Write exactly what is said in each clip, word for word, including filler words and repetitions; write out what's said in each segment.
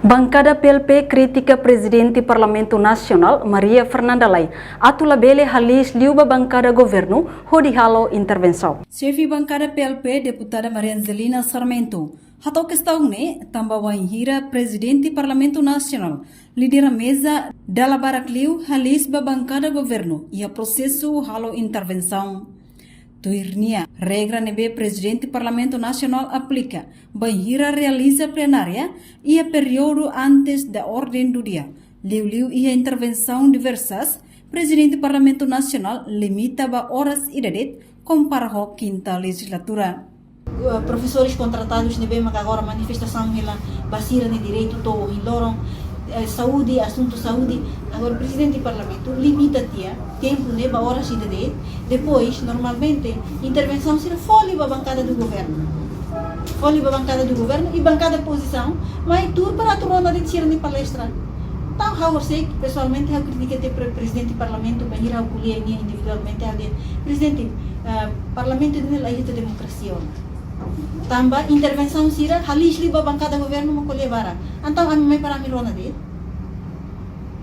Bankada P L P kritika Prezidente Parlamentu Nasionál, Maria Fernanda Lay, atu labele halis liu ba bankada governu hodi halo intervensaun. Xefe bankada P L P, Deputada Maria Angelina Sarmento, hato'o kestaun ne'e tanba wainhira Prezidente Parlamentu Nasionál lidera meza dala barak liu halis ba bankada governu iha prosesu halo intervensaun. Tuir nia, regra ne'ebé Prezidente Parlamentu Nasionál aplika bainhira realiza plenária iha períodu antes da ordem do dia, liuliu iha intervensaun diversas, Prezidente Parlamentu Nasionál limita ba oras ida de'it, kompara ho kinta lejizlatura. Eh, profesores kontratadus ne'ebé maka agora manifestasaun hela ba sira-nia direitu to'o ohin loron, eh, saúde, asuntu saúde. Agora Prezidente Parlamentu limita tiha tempu ne'e ba oras ida de'it. Depois, normalmente, intervensaun sira fó liu ba bankada do governu. Fó liu ba bankada do governu i bankada opozisaun mai tuur para atu rona de'it sira-nia palestra. Entaun, ha'u horisehik, pesoalmente, ha'u kritika tiha pre-, Prezidente Parlamentu, bainhira ha'u ko'alia nia individualmente, ha'u dehan, Prezidente, eh, Parlamentu ne'e la iha tiha demokrasia ona. Tanba intervensaun sira halis liu ba bankada governu mak ko'alia barak. Entaun, ami mai para ami rona de'it.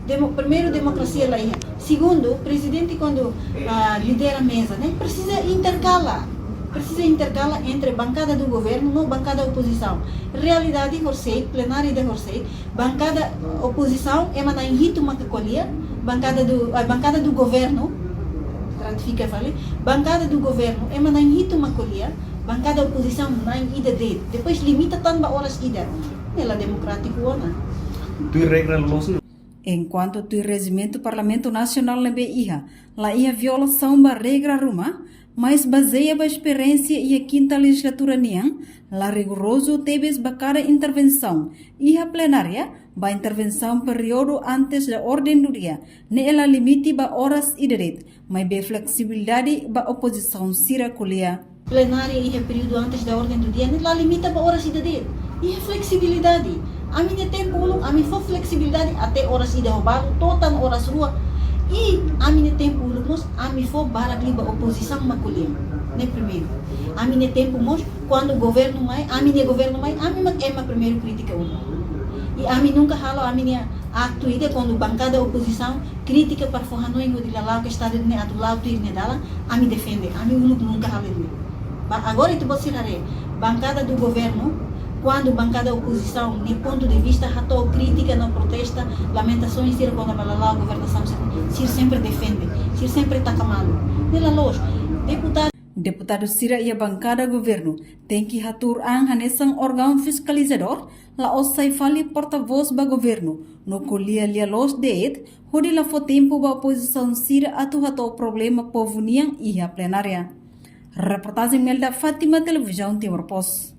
Demo-, primeiru, demokrasia la iha. Segundu, Prezidente kuandu, ah, lidera meza, ne'e presiza interkala. Presiza interkala entre bankada do governu no bankada opozisaun. Realidade horisehik, plenária ida horisehik, bankada opozisaun ema na'in hitu maka ko'alia, bankada do, ah, bankada do governu, ratifika fali, bankada do governu ema na'in hitu maka ko'alia, bankada opozisaun na'in ida de'it. Depois limita tan ba oras ida. Ne'e la demokrátiku ona. Tuir regra loloos ne'e. Enkuantu tuir rejimentu Parlamentu Nasionál ne'ebé iha, la iha violasaun ba regra ruma, mas bazeia ba esperiénsia iha kinta lejizlatura nian, la rigorozu tebes ba kada intervensaun iha plenária, ba intervensaun períodu antes da ordem do dia, ne'e la limite ba oras ida de'it, maibé fleksibilidade ba opozisaun sira ko'alia. Plenária iha períodu antes da ordem do dia, ne'e la limita ba oras ida de'it. Iha fleksibilidade. Ami-nia tempu uluk, ami fó fleksibilidade até oras ida ho balu, to'o tan oras rua. I ami-nia tempu uluk mós, ami fó barak liu ba opozisaun mak ko'alia. Ne'e primeiru. Ami-nia tempu mós, kuandu governu mai, ami-nia governu mai, ami mak ema primeiru kritika uluk. I ami nunka halo ami-nia aktu ida kuandu bankada opozisaun kritika para fó hanoin hodi la la'o ke Estadu ne'e atu la'o tuir nia dalan, ami defende, ami uluk nunka halo ne'e. Ba agora ita-boot sira haree, bankada do governu, kuandu bankada opozisaun nia pontu de vista hato'o kritika no protesta, lamentasaun sira kona-ba la la'o governasaun sira, sira sempre defende, sira sempre taka manu. Ne'e la loos, deputadu. Deputadu sira iha bankada governu tenke hatuur an hanesan órgaun fiskalizadór, la'ós sai fali porta-vós ba governu, no ko'alia lia-loos de'it, hodi la fó tempu ba opozisaun sira atu hato'o problema povu nian iha plenária. Reportajen Melda Fátima, Televizaun Timor Post.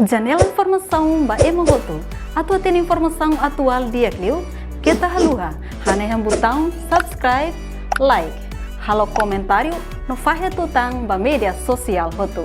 Janela informasaun ba ema hotu. Atu hatene informasaun atuál di'ak liu, keta haluha hanehan butaun subscribe, like, halo komentáriu, no fahe tutan ba média sosiál hotu.